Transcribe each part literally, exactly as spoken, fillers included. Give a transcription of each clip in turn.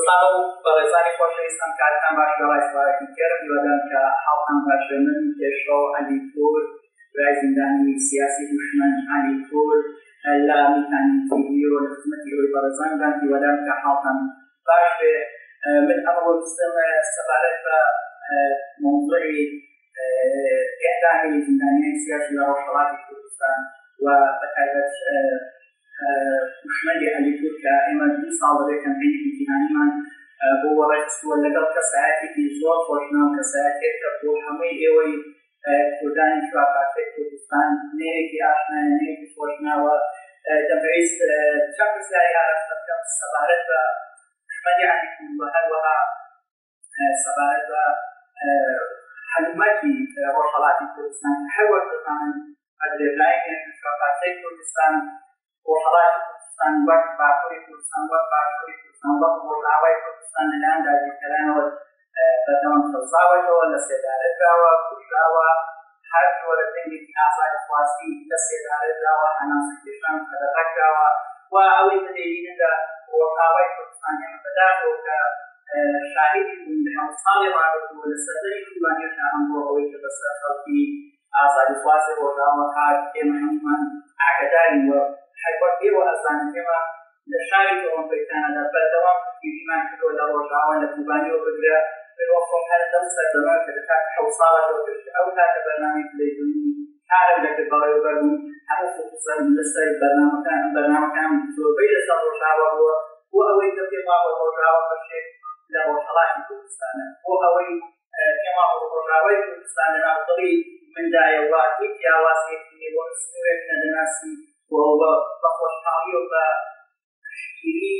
سڵاو بەڕێزانی خۆشەویستم، کاتتان باش، لە ڕای سڵاوێکی گەرم هیوادارم کە حاڵتان باش بێ. من پێشڕەو عەلی پوور، برای زیندانی سیاسی دوشمن عەلی پوور، لە میتانی تیڤی و لە خزمەتی ئەوی بەڕێزاندا، هیوادارم کە حاڵتان باش بێ. من ئەمڕۆ دەستم سەبارەت بە مۆزوعی ئێعدامی زیندانیانی سیاسی لە ڕۆژهەڵاتی کوردستان و بە تایبەت دوشمەندی عەلی پوور کە ئێمە دوو ساڵ دەبێت کەمپەینێکی جیهانیمان بۆ وەڕێخستووە، لەگەڵ کەسایەتێکی زۆر خۆشناو، کەسایەتێک کە بۆ هەمووی ئێوەی کوردانی چوار پارچەی کوردستان نێوێکی ئاشنایە، نێوێکی خۆشناوە. دەمەویست چەند پرسیاری ئاراستە بکەم سەبارەت بە دوشمەندی عەلی پوور و هەروەها سەبارەت بە هەلومەرجی ڕۆژهەڵاتی کوردستان، هەر وەک دەزانن بە درێژایی مێژوو چوار پارچەی کوردستان، ڕۆژهەڵاتی کوردستان وەک باکووری کوردستان، وەک باشووری کوردستان، وەک ڕۆژئاوای کوردستان لەلایەن داگیرکەرانەوە بەردەوام شەوزاوەتەوە، لە سێدارە دراوە، کوژراوە، هەر جۆرە دەنگێکی ئازادیخوازی لە سێدارە دراوە، هەناسەکێشان قەدەغە کراوە و ئەوەی کە دەیبینن لە ڕۆژئاوای کوردستان ئێمە بەداخەوە کە شاهیدی بووین لە حەوت ساڵی ڕابردوو لە سەردەمی کوردوانیشدا ئەمڕۆ ئەوەی کە بەسەر خەڵکی ئازادیخوازی ڕۆژئاوا هات ئێمە هەموومان ئاگادارین و هەر وەک ئێوە ئەزانن ئێمە لە شاری تۆرۆنتۆی کانادا بەردەوام پشتگیریمان کردووە لە ڕۆژئاوا لە کوبانی و بگرە من وەک خۆم هەر لەو سەردەمە کە لە کاتی حەوت ساڵە لەو پێش ئەو کاتە بەرنامەی تەلەڤیزیۆنی کارم لەکرد بەڕێوەبەربووم هەموو فۆکوسم لەسەر بەرنامەکان بەرنامەکان زۆربەی لەسەر ڕۆژئاوا بووە بۆ ئەوەی کە پێمان بە ڕۆژئاوا بەشێک لە ڕۆژهەڵاتی کوردستانە بۆ ئەوەی پێمان بە ڕۆژئاوای کوردستان لە ناو دڵی مندایە و هیچ جیاوازیەکی نیە بۆ سنوورێک نەدەناسی و بە خۆشحاڵی و بە پشتگیری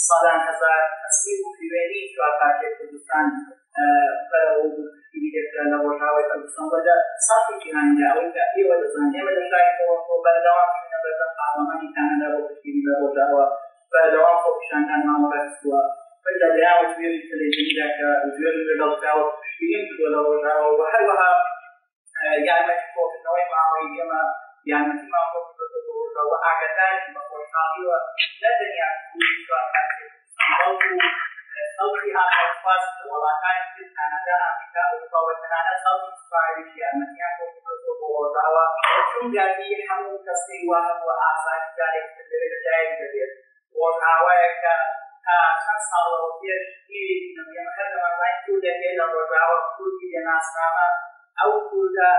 سەدان هەزار کەسی و پشتیوانی چوار پارچەی کوردستان بەرەو پشتگیری دەکرا لە ڕۆژئاوای کوردستان و لە ساحی جیهانیدا ئەوەی کە ئێوە دەزانن ئێمە لە شاری تۆرۆنتۆ بەردەوام چووینە بەردەم پارلمانی کانادا بۆ پشتگیری لە ڕۆژئاوا بەردەوام خۆپیشاندانمان ڕێکخستووە من لە لایەن وتوێژی تەلەڤیزیۆنیدا کە وتوێژم لەگەڵ کراوە پشتگیریم کردووە لە ڕۆژئاوا و هەروەها یارمەتی کۆکردنەوەی ماوەی ئێمە یارمەتیمان بۆ کردووەتەوە بۆ ڕۆژاوا ئاگادارین بە خۆشحاڵیوە نە تەنیا کوردستان بەڵکو خەڵکی ئازادیخواز لە وڵاتانی تر کانادا ئەمریکا ئەوروپا و تەنانەت خەڵکی ئیسرائیلیش یارمەتیان بۆ کردووەتەوە بۆ ڕۆژاوا چونگاتی هەموو کەسێک وا هەبووە ئازادی جارێکی تر لەوێ لەدایک دەبێت ڕۆژاوایەک کە تا چەند ساڵەوە پێش ئێمە هەر دەمانزانی کوردێک هەیە لە ڕۆژاوا کوردی لێناسنامە ئەو کوردە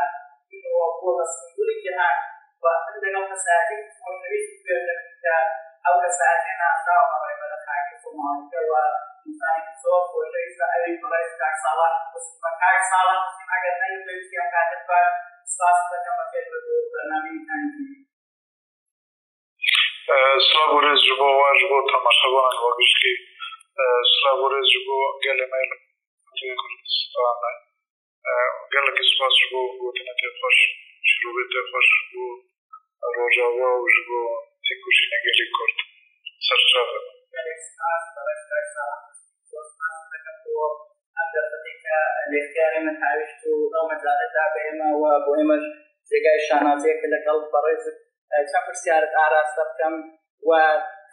ئیمڕۆ بووە بە سیمبولی جیهان و من لەگەڵ کەسایەتێکی خۆشەویست پێش دەکەم کە ئەو کەسایەتیە ناسراوە بە ڕێبەرە خاکی خۆماڵیکە و ئینسانێکی زۆر خۆشەویستە ئەویش بەڕێز کاک ساڵح حوسین بە کاک ساڵح حوسین ئەگەر نەبی پێویستیان کاتت باش سپاست دەکەم بەخێر بێت بۆ بەرنامەی میتانی تیڤی. Silav û rêz ji bo we, ji bo temaşevanên we gişkî. Silav û rêz ji bo gelê me yê Rojavayê Kurdistanê. Gelekî spas ji bo gotinekê xweş, şîrovê te xweş ji bo Rojava û ji bo têkoşînê gelê Kurd. Ser çav e. Gelek spas, bereket سپاس دەکەم بۆ ئەم دەرفەتەی کە لە ئیختیاری من هاویشت و ئەو مەجالە دا بە ئێمە و بۆ ئێمەش جێگای شانازیە کە لەگەڵ بەڕێزت چەند پرسیارت ئاراستە بکەم و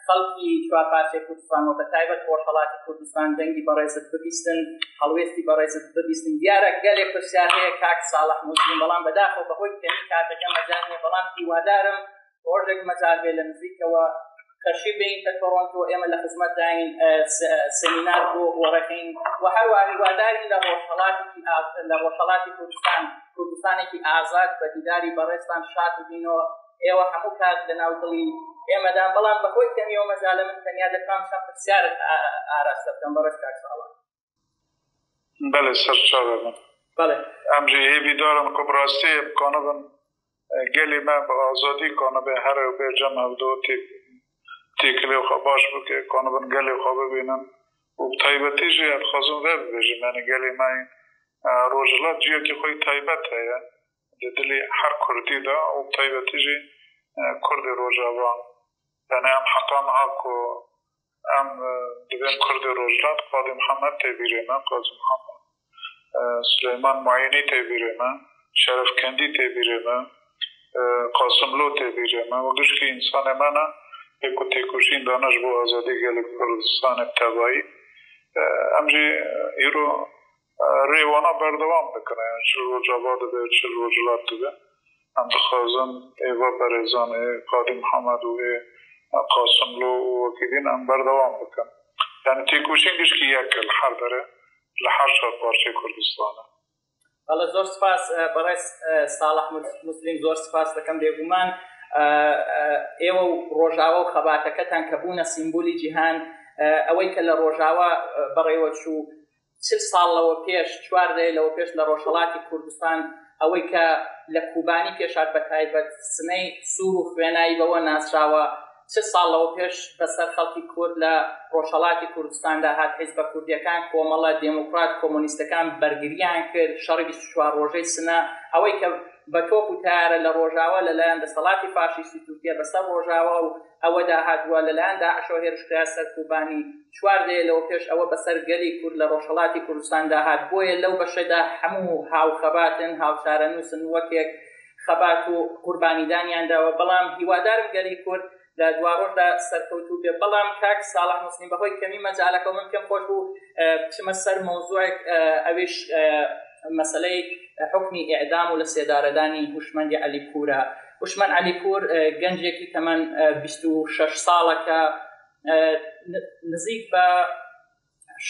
خەڵکی چوار پارچەی کوردستان و بە تایبەت ڕۆژهەڵاتی کوردستان دەنگی بەڕێزت ببیستن، هەڵوێستی بەڕێزت ببیستن. دیارە گەلێک پرسیار هەیە کاک ساڵح موسلیم، بەڵام بەداخەوە بەهۆی کەمی کاتەکە مەجال نییە، بەڵام هیوادارم ڕۆژێک مەجال بێ لە نزیکەوە کەشی بێینتە تۆرۆنتۆ، ئێمە لە خزمەتداین، سێمینار بۆ وەڕێخین و هەروە هیوادارین لە ڕۆژهەڵاتێکی لە ڕۆژهەڵاتی کوردستان، کوردستانێکی ئازاد بە دیداری بەڕێزتان شاد ببینەوە. ئێوە هەموو کات لەناو دڵی ئێمەدان، بەڵام بەهۆی کەمیەوە مەجالە من تەنیا دەتوانم چەند پرسیارت ئاراستە بکەم بەڕێز کاک ساڵح. بەڵێ سەرچاوە بن. بەڵێ. ئەم jî hêvîdar in ku bi rastî em kanibin gelê me bi azadî kanibe here û bê cem hevdu têk têkilê xwe baş bike, kanibin gelê xwe bibînin û bi taybetî jî ez dixwazim vê bibêjim, yanî gelê me yê Rojhilat ciyekî xwe yî taybet heye di dilê her Kurdî de û bi taybetî jî Kurdê Rojava. Yanî em heta niha ku em dibên Kurdê Rojhilat, Qadî Mihemed tê bîrê me, Qazî Mihemed, Sileyman Muînî tê bîrê me, Şerefkendî tê bîrê me, Qasimlo tê bîrê me û gişkî însanê me ne yê ku têkoşîn dane ji bo azadî gelê Kurdistanê bi tevayî. Em jî îro rê wana berdewam dikin. Yani çi Rojava dibe, çi Rojhilat dibe. Em dixwazin êva berêzan ê Qadî Mihemed û ê Qasimlo û wekî din em berdewam bikin. Yani têkoşîn gişkî yek e li her derê, li her çar parçeyê Kurdistanê. Valla zor spas e, berêz e, Salih Mus- Muslim, zor spas dikim. Bêguman e, e, ئێوە و ڕۆژاوا و خەباتەکەتان کە بوونە سیمبولی جیهان، ئەوەی کە لە ڕۆژاوا بەڕێوە چوو، چل ساڵ لەوە پێش، چوار دەیە لەوە پێش لە ڕۆژهەڵاتی کوردستان، ئەوەی کە لە کوبانی پێشات بە تایبەت سنەی سوور و خوێنایی بەوە ناسراوە، چل ساڵ لەوە پێش بەسەر خەڵکی کورد لە ڕۆژهەڵاتی کوردستاندا هات، حیزبە کوردیەکان، کۆمەڵە دێموکرات، کۆمۆنیستەکان بەرگریان کرد، شەڕی بیست و چوار ڕۆژەی سنە، ئەوەی کە بە تۆپ و تەیارە لە ڕۆژاوا لەلایەن دەسەڵاتی فاشیستی تورکیا بەسەر ڕۆژاوا و ئەوەدا هاتووە، لەلایەن داعشەوە هێرش کرا سەر کوبانی، چوار دەیە لەوە پێش ئەوە بەسەر گەلی کورد لە ڕۆژهەڵاتی کوردستاندا هات. بۆیە لەو بەشەدا هەموو هاوخەباتن، هاوچارەنووسن، وەکێک خەبات و قوربانیدانیان داوە. بەڵام هیوادارم گەلی کورد لە دواڕۆژدا سەرکەوتوو بێ. بەڵام کاک ساڵح موسلیم، بەهۆی کەمی مەجالەکە، من پێم خۆش بوو بچمە سەر مەوزوعێک، ئەویش مەسەلەی حکمی ئیعدام و لە سێدارەدانی هوشمەندی عەلی پورە. هوشمەند عەلی پور گەنجێکی تەمەن بیست و شەش ساڵە کە نزیک بە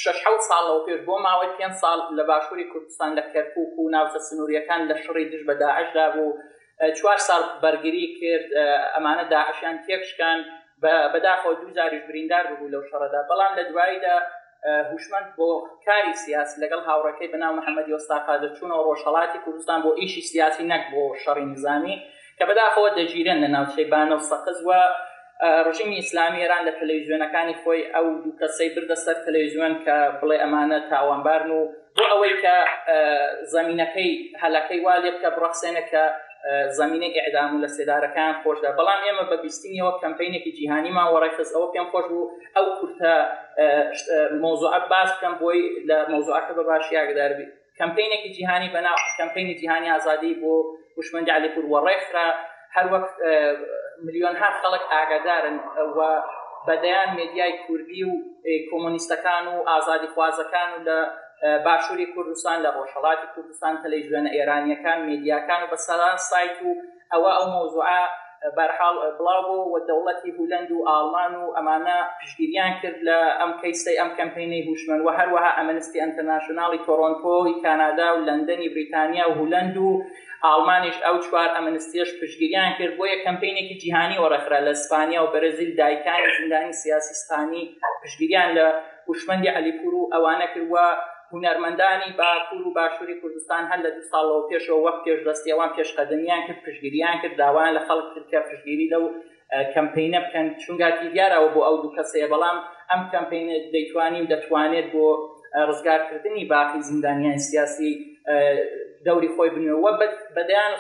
شەش حەوت ساڵ لەوە پێش، بۆ ماوەی پێنج ساڵ لە باشووری کوردستان لە کەرکووک و ناوچە سنووریەکان لە شەڕی دژ بە داعشدا بوو. چوار ساڵ بەرگری کرد، ئەمانە داعشیان تێکشکان، بەداخەوە دوو جاریش بریندار ببوو لەو شەڕەدا. بەڵام لە دواییدا هوشمەند بۆ کاری سیاسی لەگەڵ هاوڕێکەی بەناو محەممەدی وەستا قادر چوونەوە ڕۆژهەڵاتی کوردستان بۆ ئیشی سیاسی، نەک بۆ شەڕی نظامی، کە بەداخەوە دەگیرێن لە ناوچەی بانە و سەقز و ڕژیمی ئیسلامی ئێران لە تەلەویزیۆنەکانی خۆی ئەو دوو کەسەی بردە سەر تەلەویزیۆن کە بڵێ ئەمانە تاوانبارن و بۆ ئەوەی کە زەمینەکەی هەلەکەی وا لێ بکە بڕەخسێنە کە زەمینەی ئیعدام و لە سێدارەکان خۆشدا. بەڵام ئێمە بە بیستنیەوە کەمپەینێکی جیهانیمان وەڕێخست. ئەوە پێم خۆش بوو ئەو کورتە مۆزوعە باس بکەم بۆی لە مۆزوعەکە بە باشی ئاگدار بی. کەمپەینێکی جیهانی بەناو کەمپەینی جیهانی ئازادی بۆ هوشمەندی عەلیپور وەڕێخرا. هەر وەک ملیۆنها خەڵک ئاگادارن و بەدەیان مێدیای کوردی و کۆمۆنیستەکان و ئازادیخوازەکان و لە باشووری کوردستان، لە ڕۆژهەڵاتی کوردستان، تەلەیزیۆنە ئێرانیەکان، مێدیاکان و بەسەرا سایت و ئەوە ئەو مەوزوعە بەرحاڵ بڵاو بوو و دەوڵەتی هولەند و ئاڵمان و ئەمانە پشتگیریان کرد لە ئەم کەیسەی ئەم کەمپەینەی هوشمەند و هەروەها ئەمنستی ئەنتەرناشۆناڵی تۆرۆنتۆی کانادا و لەندەنی بریتانیا و هولەند و ئاڵمانیش ئەو چوار ئەمنستیەش پشتگیریان کرد. بۆیە کەمپەینێکی جیهانی وەڕێخرا لە ئیسپانیا و بەرەزیل دایکانی زیندانی سیاسی ئیسپانی پشتگیریان لە هوشمەندی عەلیپور و ئەوانە کرد و هونەرمەندانی باکوور و باشووری کوردستان هەر لە دوو ساڵەوە پێشەوە وەک پێشدەستی ئەوان پێشقەدەمیان کرد، پشتگیریان کرد، داوایان لە خەڵک کرد کە پشتگیری لەو کەمپەینە بکەن، چونگاتی دیارەوە بۆ ئەو دوو کەسەیە، بەڵام ئەم کەمپەینە دەیتوانی و دەتوانێت بۆ ڕزگارکردنی باقی زیندانیان سیاسی دەوری خۆی بنوێ و بەدەیان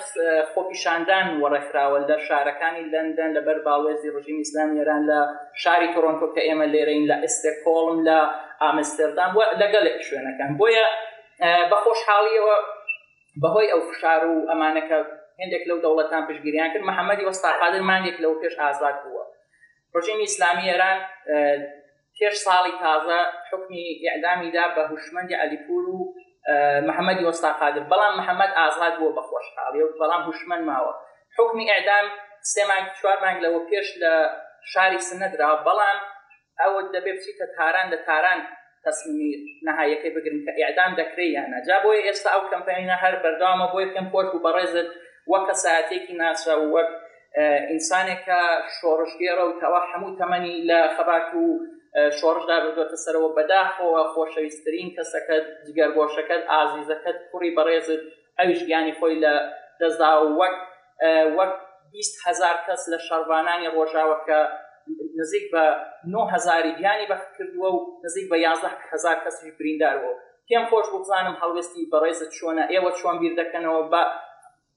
خۆپیشاندان وەڕێخراوە لە شارەکانی لەندەن لەبەر باڵوێزی ڕژیمی ئیسلامی ئێران، لە شاری تۆرۆنتۆ کە ئێمە لێرەین، لە ئستکهۆڵم، لە ئامستردام و لە گەلێک شوێنەکان. بۆیە بە خۆشحاڵیەوە بەهۆی ئەو فشار و ئەمانە کە هێندێک لەو دەوڵەتان پشتگیریان کرد، محەممەدی وەستا قادر مانگێک لەوە پێش ئازاد بووە. ڕژیمی ئیسلامی ئێران پێش ساڵی تازە حکمی ئیعدامی دا بە هوشمەندی عەلیپور و محەممەدی وەستا قادر، بەڵام محەممەد ئازاد بووە بە خۆشحاڵی و بەڵام هوشمەند ماوە. حکمی ئیعدام سێ مانگ چوار مانگ لەوە پێش لە شاری سنە درا، بەڵام ئەوە دەبێ بچیتە تاران، لە تاران تەسمیمی نەهاییەکەی بگرن کە ئیعدام دەکرێ یان نا. جا بۆیە ئێستا ئەو کەمپەینە هەر بەردەوامە. بۆیە پێم خۆش بوو بەڕێزت وەک کەسایەتێکی ناسراو و وەک ئینسانێک کە شۆڕشگێڕە و تەوا هەموو تەمەنی لە خەبات و شۆڕشدا بردوتە سەرەوە، بەداخەوە خۆشەویستترین کەسەکەت، جگەرگۆشەکەت، ئازیزەکەت، کوڕی بەڕێزت، ئەویش گیانی خۆی لە دەستدا و وەک وەک بیست هەزار کەس لە شەڕڤانانی ڕۆژاوە کە نزیک بە نۆ هەزاری گیانی بەخت کردووە و نزیک بە یازدە هەزار کەسیش بریندار بوو. پێم خۆش بوو بزانم هەڵوێستی بەڕێزت چۆنە، ئێوە چۆن بیر دەکەنەوە بە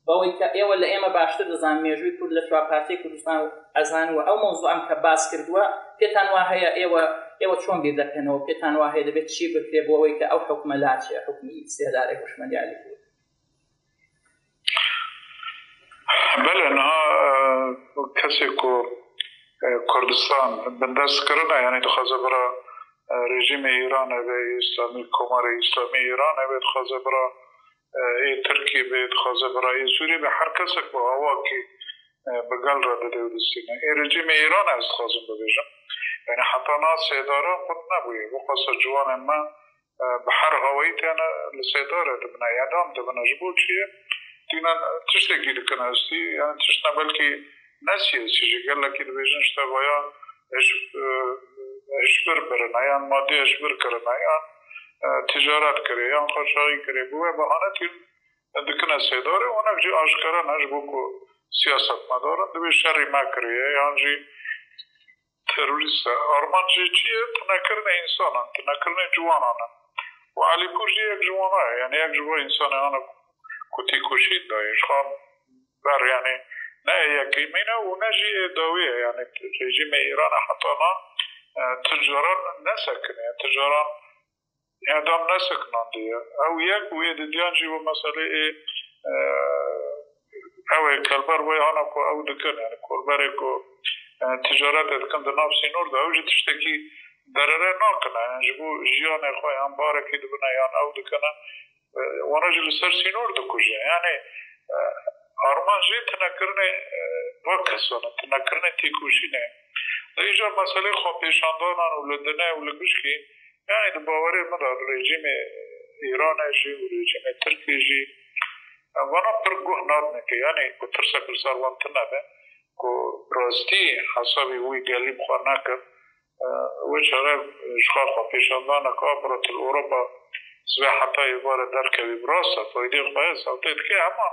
بەوەی کە ئێوە لە ئێمە باشتر دەزان مێژووی کورد لە چوار پارچەی کوردستان و ئەزان و ئەو مەوزوعم کە باس کردووە، پێتان وا هەیە ئێوە ئێوە چۆن بیر دەکەنەوە، پێتان وا هەیە دەبێت چی بکرێ بۆ ئەوەی کە ئەو حکومە لاچێ، حکومی سێدارەی هوشمەندی عەلی پور؟ Belê, niha kesê ku Kurdistan bindest kirine, yanî dixwaze bira e, rejîmê Îranê be, Îslamî, Komarê Îslamî Îranê be, dixwaze bira, e, ê Tirkî be, dixwaze bira ê Sûrî be, her kesek bi awakî, e, bi gel re dide û distîne. Ê rejîmê Îranê ez dixwazim bibêjim. Yani heta na sêdara qut nebûye. Wexwasa ciwanên me, e, bi her hawayî têne li sêdarê dibine, îdam dibine. Ji bo çi ye? Tîne tiştekî dikin hestî, yani tiştine belkî ne siyasî jî, gelekî dibêjin işte vaya hiş-, e, hişbir birine, yan madî hişbir kirine, yan, e, ticaret kirê, yan qaçaxî kirê. Bi wê bahane tîn dikine sêdarê, û hinek jî aşkere ne, ji bo ku siyasetmedaran dibê şerî me kiriye, yan jî terorîst e. Armanc jê çi ye? Tunekirinê însanan, tunekirinê ciwanan e. Û Elîpûr jî yek ji wana ye. Yani yek ji bo însanê hane ku têkoşîn dayê. Ji xwe ber yani ne yekîmîn e û ne jî ê dawî ye. Yani rejîmê Îranê heta na, e, tu caran nesekiniye, tu caran îdam nesekinandiye. Ew yek û ê didiyan jî wê meselê ê, e, ew ê kelber wê hana ku ew dikin, yani kolberê ku, e, ticaretê dikin di nav sînor de, ew jî tiştekî derere nakine. Yani ji bo jiyanê xwe yan barekî dibine yan ew dikine, e, wana jî li ser sînor dikuje. Yani, e, armanc jê tunekirinê, e, va kesan e, tunekirinê têkoşînê. Di îcar meselê xwepêşandanan û li dine û li gişkî, yani di bawerê min de rejîmê Îranê jî û rejîmê Tirkiyê jî, e, vana pir guh nadine ke, yani ku tirsek li ser wan tune be, ku bi rastî hesabî wî gelî bi xwe nekin, e, wê çare ji xwe xwepêşandanek a bira tu li Ewropa sibê heta êvarê derkevî bi rast e, faydê xwe ye, sewtê dike, hema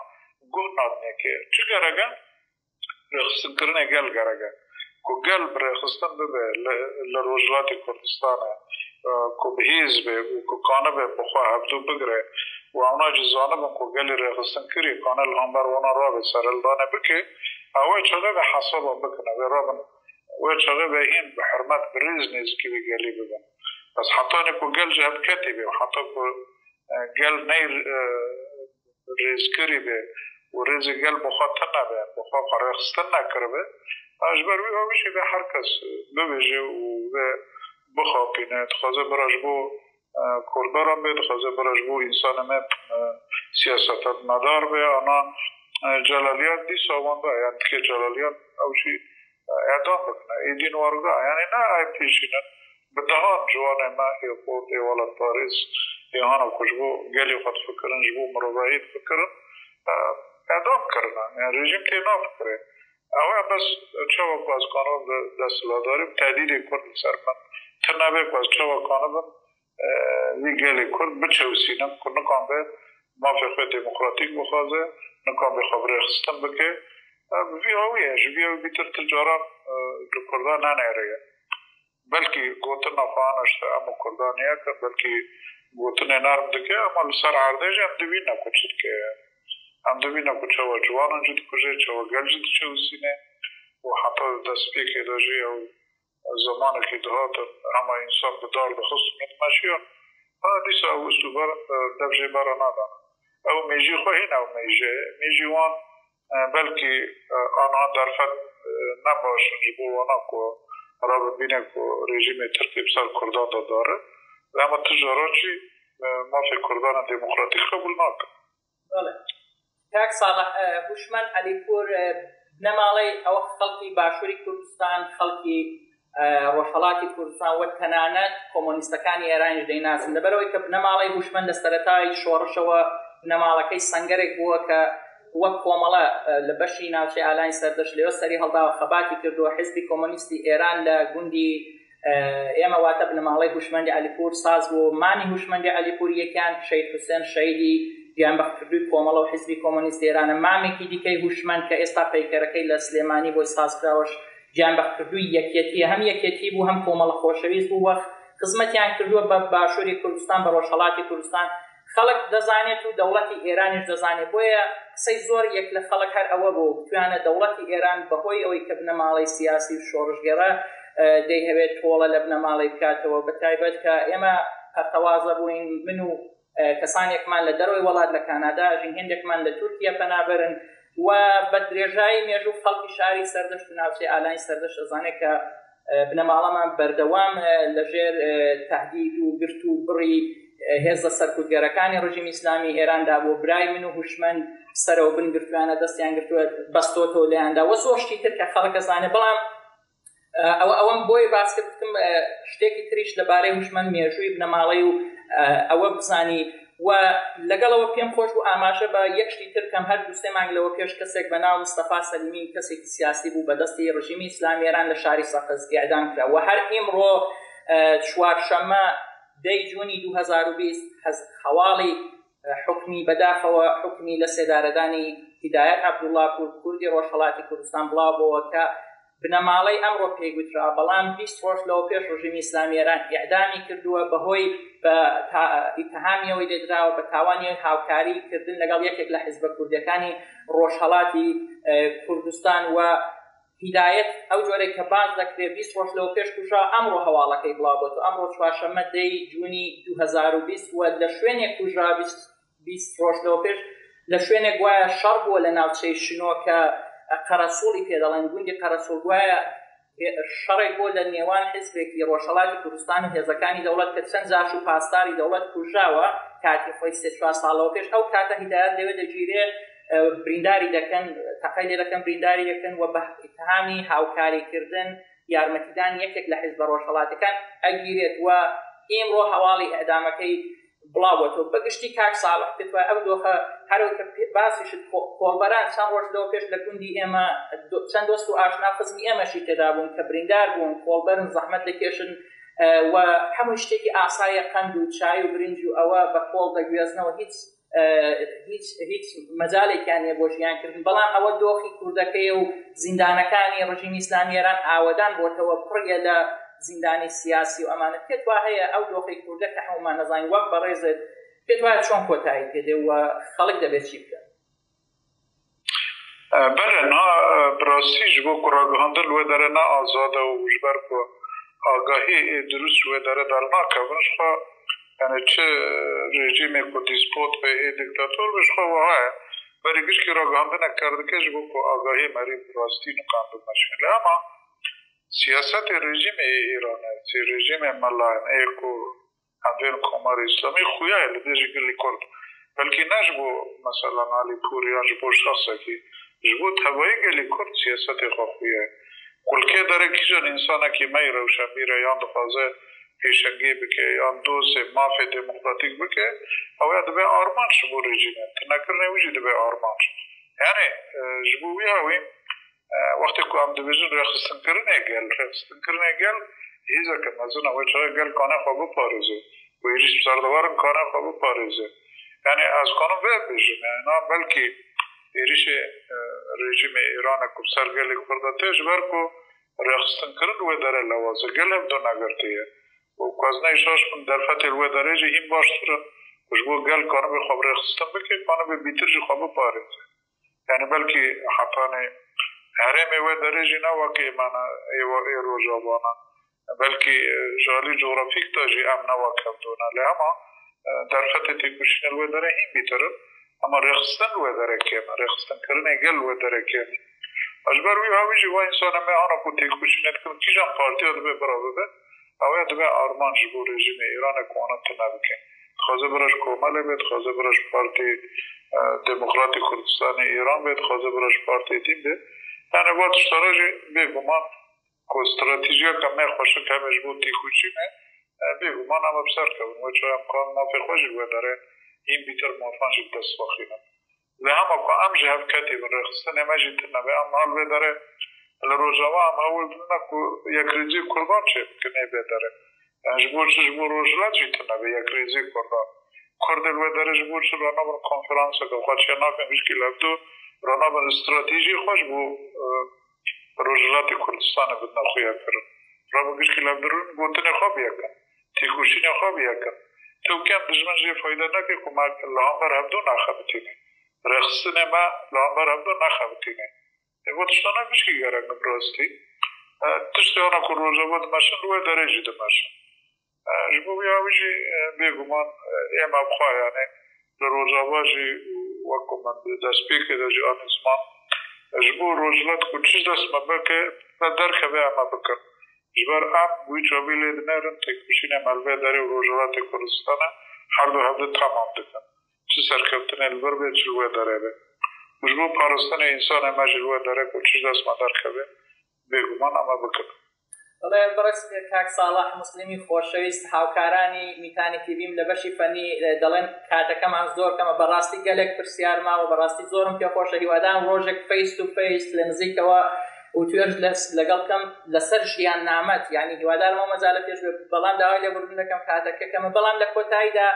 guh nadine ke. Çi gerek e? Rêxistinkirinê gel gerek e. Ku gel bi rêxistin bibe li, li Rojhilatê Kurdistanê, e, ku bi hêz be û ku kanibe bi xwe hevdû bigire û ewna jî zanibin ku gelê rêxistinkirî kane li hember wana rabe serhildanê bike, ew ê çaxê ve hesaba bikine, vê rabin, wê çaxê ve hîn bi hurmet, bi rêz nêzikî vê gelî bibin. Bes hetanî ku gel ji hev ketî be û heta ku, e, gel ney, e, rêzkirî be û rêzê gel bi xwe tune be, bi xwe xwe rêxistin nekiribe, e, ji ber wî ew jî vê her kes bibêje û vê bixapîne. Dixwaze bira ji bo, e, kurdaran be, dixwaze bira ji bo însanê me, e, siyasetmedar be. Ana, e, Celaliyat dîsa wenda, yani dikê Celaliyat ew jî, e, îdam bikine. Êdî warga, yani ne ay pêşînin. Bi dehan ciwanê me ê xort, ê welatparêz, ê hana ku ji bo gelê xwe difikirin, ji bo mirovahiyê difikirin, e, îdam kirine. Yani rejîm tê nafikirê. Ew e bes çawa ku ez kanibim bi desthilatdarî, bi tehdîdê Kurd li ser min tune be, ku ez çawa kanibim, e, vî gelê Kurd biçewsînim, ku nikan be mafê xwe demokratîk bixwaze, nikan be xwe bi rêxistin bike. E, bi vî awiyê, ji vî awî bîtir tu caran, e, li Kurdan nenêre ye. Belkî gotina xwe ana işte em û Kurdan yek in, belkî gotinê nerm dike, ama li ser erdê jî em dibîne ku çi dike. Em dibîne ku çawa ciwanan jî dikuje, çawa gel jî diçewsîne û heta di destpêkê de jî ew zemanekî dihatin hema însan bi dar dixist û dimeşiyan. Ha dîsa ew uslûba, e, dev jê bera nadan. Ew mêjî xwe hîn ew mêje ye. Mêjî wan, e, belkî, e, anha derfet, e, ne baş in ji bo wana ku rabin bîne ku rejîmê Tirkiyê bi ser Kurdan de dare. Lê hema tu caran jî, e, mafê Kurdan e demokratîk qebûl nakin. Bele. Kak Salih, e, Huşmend Elîpûr, e, bnemaڵەی ئەوە خەڵکی باشووری کوردستان، خەڵکی، ئە، ڕۆژهەڵاتی کوردستان و تەنانەت کۆمۆنیستەکانی ئێرانیش دەیناسن. لەبەرەوەی کە بنەماڵەی هوشمەند لە سەرەتای شۆڕشەوە بنەماڵەکەی سەنگەرێک بووە کە وەک کۆمەڵە، ئە، لە بەشی ناوچەی ئالانی سەردەشت لەوێ سەری هەڵداوە خەباتی کردووە. حیزبی کۆمۆنیستی ئێران لە گوندی، ئە، ئێمە، واتە بنەماڵەی هوشمەندی عەلیپوور ساز بوو. مامی هوشمەندی عەلیپوور یەکیان شەید حوسێن شەیدی گیانبەختکردووی کۆمەڵە و حیزبی کۆمۆنیست ئێرانە. مامێکی دیکەی هوشمەند کە ئێستا پەیکەرەکەی لە سلێمانی بۆی ساز کراوەش گیانبەختکردووی یەکیەتیە. هەم یەکیەتی بوو، هەم کۆمەڵە خۆشەویست بوو و خزمەتیان کردووە بە باشووری کوردستان، بە ڕۆژهەڵاتی کوردستان. خەڵک دەزانێت و دەوڵەتی ئێرانیش دەزانێت. بۆیە قسەی زۆر یەک لە خەڵک هەر ئەوە بوو، بتوانێت دەوڵەتی ئێران بەهۆی ئەوەی کە بنەماڵەی سیاسی و شۆڕشگێڕە، ئە، دەیهەوێت تۆڵە لە بنەماڵەی بکاتەوە. بە تایبەت کە ئێمە پەرتەوازە بووین، من و، ئە، کەسانێکمان لە دەرەوەی وڵات، لە کانادا ئەژین، هێندێکمان لە تورکیا پەنابەرن و بە درێژایی مێژوو خەڵکی شاری سەردەشت و ناوچەی ئالانی سەردەشت ئەزانێت کە بنەماڵەمان بەردەوام لەژێر تەهدید و گرت و بڕی هێزە سەرکوتگەرەکانی ڕژیمی ئیسلامی ئێراندا بوو. برای من و هوشمەند سەرەوە بن گرتویانە، دەستیان گرتووە، بەستۆتەوە لێیاندا وە زۆر شتی تر کە خەڵک ئەزانێ. بەڵام ئەوە ئەوەم بۆی باس کرد، بتم شتێکی تریش لەبارەی هوشمەند مێژووی بنەماڵەی و ئەوە بزانی. و لەگەڵەوە پێم خۆش بوو ئاماژە بە یەک شتی تر کەم. هەر دوو سێ مانگ لەوە پێش کەسێک بە ناو مستەفا سەلیمی، کەسێکی سیاسی بوو بە دەستی ڕژیمی ئیسلامی ئێران، لە شاری سەقز ئیعدام کرا. و هەر ئیمڕۆ چوارشەممە دەی جوونی دوو هەزار و بیست هەواڵی حکمی بەداخەوە حکمی لە سێدارەدانی هیدایەت عەبدوڵڵا کوردی ڕۆژهەڵاتی کوردستان بڵاو بۆوە کە بنەماڵەی ئەمڕۆ پێی گوترا، بەڵام بیست ڕۆژ لەوە پێش ڕژیمی ئیسلامی ئێران ئیعدامی کردووە بەهۆی بە ئیتهامی ئەوەی لێدراوە بە تاوانی هاوکاری کردن لەگەڵ یەکێک لە حیزبە کوردیەکانی ڕۆژهەڵاتی کوردستان. و هیدایەت ئەو جۆرەی کە باس دەکرێت بیست ڕۆژ لەوە پێش کوژا، ئەمڕۆ هەواڵەکەی بڵاو بۆت و ئەمڕۆ چوارشەممە دەی جوونی دوو هەزار و بیست و لە شوێنێک کوژا، بیست ڕۆژ لەوە پێش لە شوێنێک گوایە شەڕ بووە لە ناوچەی شنۆ کە قەرەسوڵی پێ دەڵێن، گوندی قەرەسوڵ، گوایە شەڕێک بۆ لە نێوان حیزبێکی ڕۆژهەڵاتی کوردستان و هێزەکانی دەوڵەت کە چەند جاش و پاسداری دەوڵەت کوژاوە کاتی خۆی سێ چوار ساڵەوە پێش. ئەو کاتە هیدایەت لەوێ دەگیرێ، برینداری دەکەن، تەقەی لێ دەکەن، برینداری دەکەن و بە ئیتهامی هاوکاریکردن، یارمەتیدان یەکێک لە حیزبە ڕۆژهەڵاتەکان ئەگیرێت و ئیمڕۆ هەواڵی ئەدامەکەی بڵاوەتەوە. بەگشتی کاک ساڵح پێتوای ئەو دۆخە هەرەوە کە باسیشت کۆڵبەران چەند ڕۆژ لەوە پێش لە گوندی ئێمە چەند دۆست و ئاشنا خزمی ئێمەشی تێدا بوون کە بریندار بوون، کۆڵبەرن، زەحمەت دەکێشن و هەموو شتێکی ئاسایە، قەند و چای و برنج و ئەوە بە کۆڵ دەگوێزنەوە، هیچ هیچ هیچ مەجالێکیان نیە بۆ ژیانکردن. بەڵام ئەوە دۆخی کوردەکەیە و زیندانەکانی ڕژیمی ئیسلامی ئێران ئاوەدان بۆتەوە، پڕیە لە زیندانی سیاسی و ئەمانە. پێت وا هەیە ئەو دۆخی کوردە کە هەمومان نەزانین وەک بەڕێزت، پێت وایە چۆن کۆتایی پێ دێ و خەڵک دەبێت چی بکەن؟ بەڵێ، نا، بڕاستی ji bo ku ragihandin li wê derê ne azad e û ji ber ku agahî ê dirust ji wê derê dernakevin, ji xwe, yani çi rejîmê ku dîspot be, ê diktator be, ji xwe wiha ye. Berî gişkî ragihandinek kerdike ji bo ku agahiyê merî bi rastî niqand bimeşin. Lê hema siyasetê rejîmê yê Îranê, sê rejîmê melayên ê ku em bên Komarê Îslamî xuya ye li dijî gelî Kurd. Belkî ne ji bo, meselan, Alî Pûr yan ji bo şexsekî, ji bo tevayî gelî Kurd siyasetê xwe xuya ye. Kulkê derê kîjan însanekî me yê rewşenbîr e yan dixwaze pêşengê bike yan dostê mafê demokratîk bike, ew ya dibe armanc ji bo rejîmê. Tunekirinê wî jî dibe armanc. Yani, e, ji bo wî hawî, e, wextê ku em dibêjin rêxistinkirinê gel, rêxistinkirinê gel, hêzeke mezin e, wê çaxê gel kane xwe biparêze. Wê êrîş bi ser de werin kane xwe biparêze. Yani, ez kanim vê bêjim, yani, na belkî êrîşê, e, rejîmê Îranê ku bi ser gelê Kurda tê, ji ber ku rêxistinkirin li wê derê lewaz e, gel hevdu negirtiye. Û ku ez neyê şaş bim, derfetê li wê derê jî hîn baştir in. Ji bo gel kanibe xwe bi rêxistin bike, kanibe bîtir jî xwe biparêze. Yani belkî hetanî herêmê wê derê jî ne wekî me ne ê, ê Rojava ne. Belkî, e, ji alî cografîk de jî em ne wek hevdû ne. Lê hema, e, derfetê têkoşînê li wê derê hîn bîtir in. Hema rêxistin li wê derê kêm e. Rêxistinkirinê gel li wê derê kêm e. Ji ber wî hawî jî va însanê me ana ku têkoşînê dikin, kîjan partiya dibe bira bibe, ew ê dibe armanc ji bo rejîmê Îranê ku wana tune bike. Dixwaze bira ji komelê be, dixwaze bira ji Partî, e, Demokratî Kurdistanê Îran be, dixwaze bira ji partiyê din be. Yani va tiştana jî bêguman ku stratejiyeke me xweşik hebe ji bo têkoşînê, e, bêguman em bi ser kevin. Wê çawa em kan mafê xwe jî li wê derê hîn bîtir mafan jî bi dest xwe xînin. Lê hema ku em ji hev ketî bin, rêxistinê me jî tune be, em niha li vê derê li Rojava em hewil didine ku yekrêzî Kurdan çêbikin ê vê derê. Yani ji bo çi, ji bo Rojhilat jî tune be yekrêzî Kurdan. Kurdê li wê derê ji bo çi ranabin konferanseke xwe çênakin, gişkî li hevdû ranabin stratejiyê xwe ji bo, e, Rojhilatê Kurdistanê bidine xuyakirin. Rabin gişkî li hevdû rin gotinê xwe bi yek in, têkoşînê xwe bi yek in. Tewkên dijmin jê fayde nake ku me li hember hevdû naxebitîne. Rêxistinê me li hember hevdû naxebitîne. Ê, bo tiştana gişkî gerek in bi rastî. E, tiştê ana ku Rojava dimeşin, li wê derê jî dimeşin. E, ji bo vî hawî jî, e, bêguman, e, ême bi xwe, yani, li Rojava jî, wek ku min di destpêkê de jî anî ziman, e, ji bo Rojhilat ku çi ji dest me bike, me derkeve, em ê bikin. Ji ber em wî çavî lê dinêrin, têkoşînê me li vê derê û Rojhilatê Kurdistanê her du hevdu temam dikin. Çi serkeftinê li vir bê, çi li wê derê be. Û ji bo parastinê însanê me jî li wê derê ku çi ji dest me derkeve, bêguman em ê bikin. بەڵێ، بەڕێز کاک ساڵح موسلیمی خۆشەویست، هاوکارانی میتانی تیڤیم لە بەشی فەنی، ئە، دەڵێن کاتەکەمان زۆر کەمە. بەڕاستی گەلێک پرسیار ماوە، بەڕاستی زۆرم پێخۆشە. هیوادارم ڕۆژێک face to face لە نزیکەوە و توێژ لەس-، لەگەڵ بکەم لەسەر ژیان نامەت. یعنی هیوادارم ئەو مەجالە پێش بێ، بەڵام داوای لێبوردن دەکەم، کاتەکە کەمە. بەڵام لە کۆتاییدا،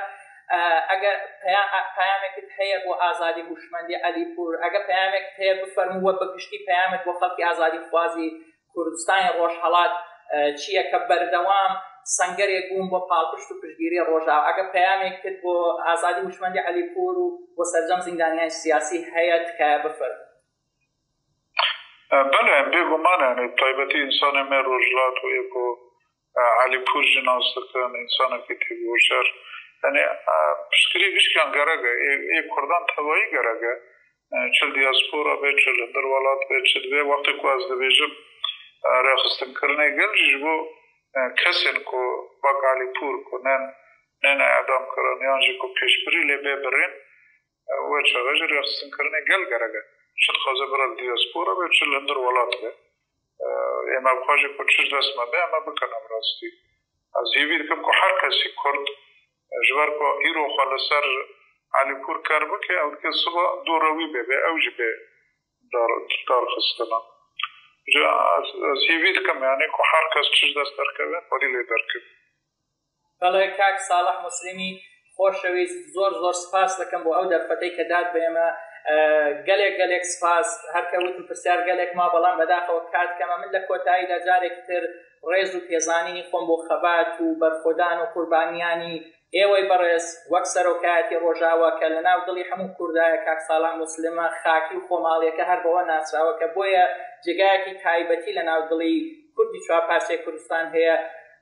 ئە، ئەگەر پەیا-، ئە، پەیامێکت هەیە بۆ ئازادی هوشمەندی عەلی پور، ئەگەر پەیامێکت هەیە بفەرموو، وە بەگشتی پەیامت بۆ خەڵکی ئازادی خوازی کوردستانی ڕۆژهەڵات، ئە، چییە کە بەردەوام سەنگەرێک بوون بۆ پاڵپشت و پشتگیری ڕۆژاوا؟ ئەگەر پەیامێکت بۆ ئازادی هوشمەندی عەلی پور و بۆ سەرجەم زیندانیانی سیاسی هەیە، تکایە بفەرموو. بەڵێ، بێگومان، یعنی، تایبەتی ئینسانێ me rojhilat û ê ku, e, Elî Pûr jî nas dikin, însanekî têbû şer. Yanî, e, piştgirî gişkan gerek e, ê, ê Kurdan tevayî gerek e. E, çi li diaspora be, çi li hundir welat be, çi dibe, wextê ku ez dibêjim, e, rêxistinkirinê gel jî ji bo, e, kesên ku wek Elî Pûr ku nên, nên edam kirin yan jî ku pêşbirî lê bê birîn, e, wê çaxê jî rêxistinkirinê gel gerek e. Çi dixwaze bira li diaspora be, çi li hundir welat be. E, ê me bixwaze ku çi ji dest me be, em ê bikin, em rastî. Ez hêvî dikim ku her kesî Kurd, e, ji ber ku îro xwe li ser Elî Pûr ker bike, ew dike siba dû rewî bê, bê ew jî bê dar-, darxistina. Ji, ez, ez hêvî dikim, yanî ku her kes çi ji dest derkeve, xwedî lê derkeve. بەڵێ، کاک ساڵح موسلیمی خۆشەویست، زۆر زۆر سپاس دەکەم بۆ ئەو دەرفەتەی کە دات بە ئێمە. ئە، گەلێک گەلێک سپاس. هەر کە وتم پرسیار گەلێک ما، بەڵام بەداخەوە کات کەمە. من لە کۆتاییدا جارێکی تر ڕێز و پێزانینی خۆم بۆ خەبات و بەرخۆدان و قوربانیانی ئێوەی بەڕێز وەک سەرۆکایەتی ڕۆژاوا کە لە ناو دڵی هەموو کوردایە، کاک ساڵح موسلمە، خاکی و خۆماڵیەکە هەر بەوە ناسراوە کە بۆیە جێگایەکی تایبەتی لە ناو دڵی کوردی چوار پارچەی کوردستان هەیە.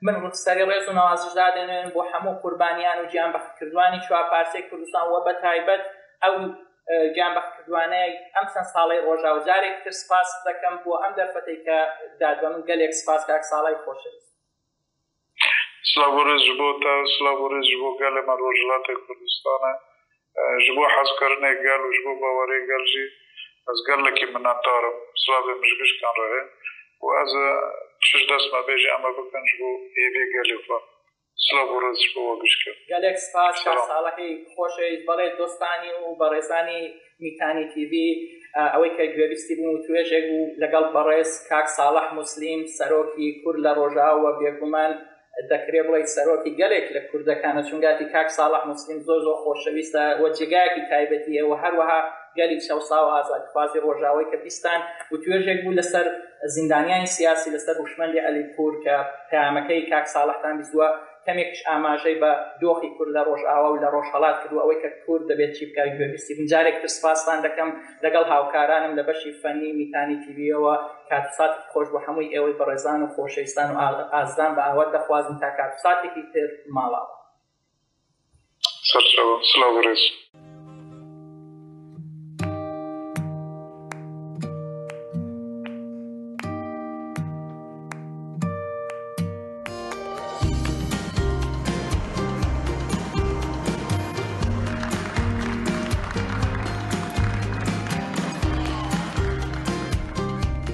من ڕووسەری ڕێز و نەوازش دادێنێن بۆ هەموو قوربانیان و گیانبەختکردوانی چوار پارچەی کوردستان و بە تایبەت ئەو، ئە، گیانبەختکردوانەی ئەم چەند ساڵەی ڕۆژاوا. جارێک تر سپاس دەکەم بۆ ئەم دەرفەتەی کە دات بە من. گەلێک سپاس، کاک ساڵای خۆشەویست. Silav û rêz ji bo te, silav û rêz ji bo gelê me Rojhilatê Kurdistanê. E, ji bo hezkirinê gel û ji bo bawerê gel jî ez gelekî minnetdar im. Silavê min ji gişkan re heye û ez, e, çi ji dest me bê jî em ê bikin ji bo hêviyê gelê xwe. Silav û rêz ji bo we gişkan. گەلێک سپاس، کاک ساڵحی خۆشەویست. بەڵێ، دۆستانی و بەڕێزانی میتانی تیڤی، ئە، ئەوەی کە گوێبیستی بووم و توێژێک بوو لەگەڵ بەڕێز کاک ساڵح موسلیم، سەرۆکی کورد لە ڕۆژاوا، بێگومان دەکرێ بڵێ سەرۆکی گەلێک لە کوردەکانە، چونگاتی کاک ساڵح موسلیم زۆر زۆر خۆشەویستە و جێگایەکی تایبەتیە و هەروەها گەلی چەوسا و ئازادیخوازی ڕۆژاوای کە بیستان و توێژێک بوو لەسەر زیندانیانی سیاسی، لەسەر هوشمەندی عەلی پوور کە پەیامەکەی کاک ساڵحتان بیستووە، کەمێکیش ئاماژەی بە دۆخی کورد لە ڕۆژاوا و لە ڕۆژهەڵات کردووە، ئەوەی کە کورد دەبێت چی بکات گوێبیستی بن. جارێک تر سپاستان دەکەم لەگەڵ هاوکارانم لە بەشی فەنی میتانی تیڤیەوە. کات و ساعتێکی خۆش بۆ هەمووی ئێوەی بەڕێزان و خۆشەویستان و ئا-، ئازدان بە ئاوات دەخوازم تا کات و ساعتێکی تر ماڵاوە. سەرچاوە. سڵاو و ڕێز.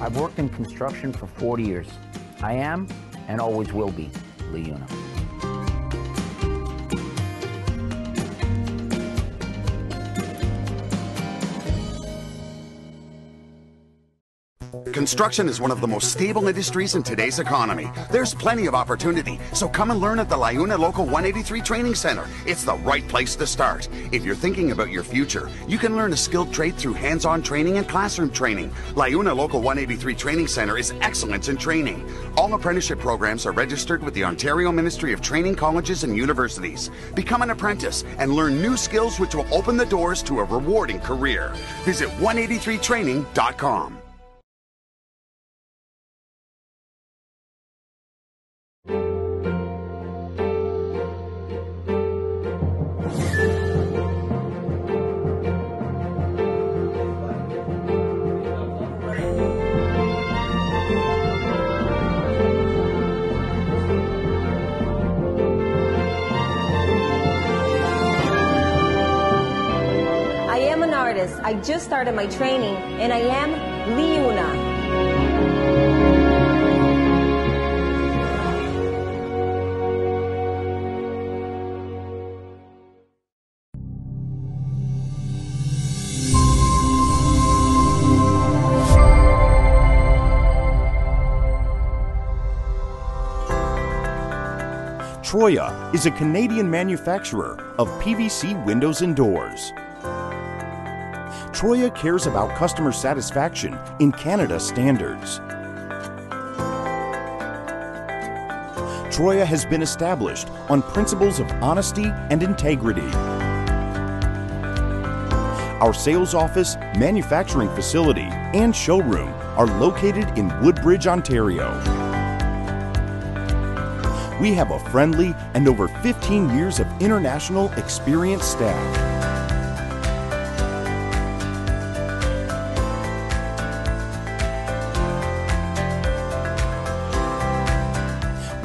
I've worked in construction for forty years. I am and always will be Lee Unum. Construction is one of the most stable industries in today's economy. There's plenty of opportunity, so come and learn at the Liuna Local one eighty-three Training Center. It's the right place to start. If you're thinking about your future, you can learn a skilled trade through hands-on training and classroom training. Liuna Local one eighty-three Training Center is excellence in training. All apprenticeship programs are registered with the Ontario Ministry of Training Colleges and Universities. Become an apprentice and learn new skills which will open the doors to a rewarding career. Visit one eighty-three training dot com. Just started my training and I am Liuna. Troya is a Canadian manufacturer of P V C windows and doors. Troya cares about customer satisfaction in Canada standards. Troya has been established on principles of honesty and integrity. Our sales office, manufacturing facility, and showroom are located in Woodbridge, Ontario. We have a friendly and over fifteen years of international experienced staff.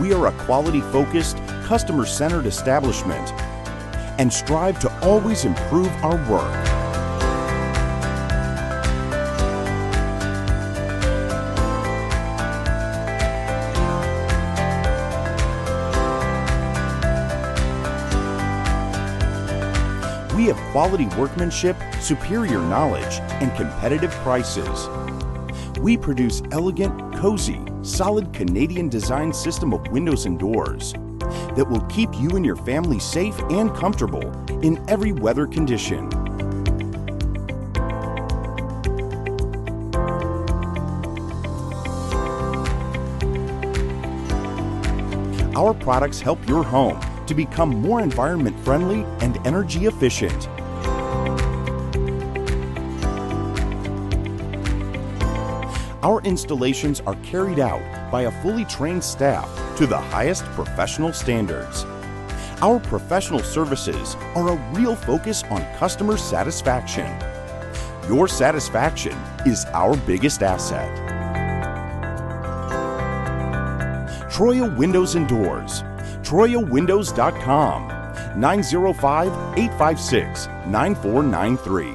We are a quality-focused, customer-centered establishment and strive to always improve our work. We have quality workmanship, superior knowledge, and competitive prices. We produce elegant, cozy, solid Canadian design system of windows and doors that will keep you and your family safe and comfortable in every weather condition. Our products help your home to become more environment friendly and energy efficient. Our installations are carried out by a fully trained staff to the highest professional standards. Our professional services are a real focus on customer satisfaction. Your satisfaction is our biggest asset. Troya Windows and Doors, troya windows dot com, nine zero five, eight five six, nine four nine three.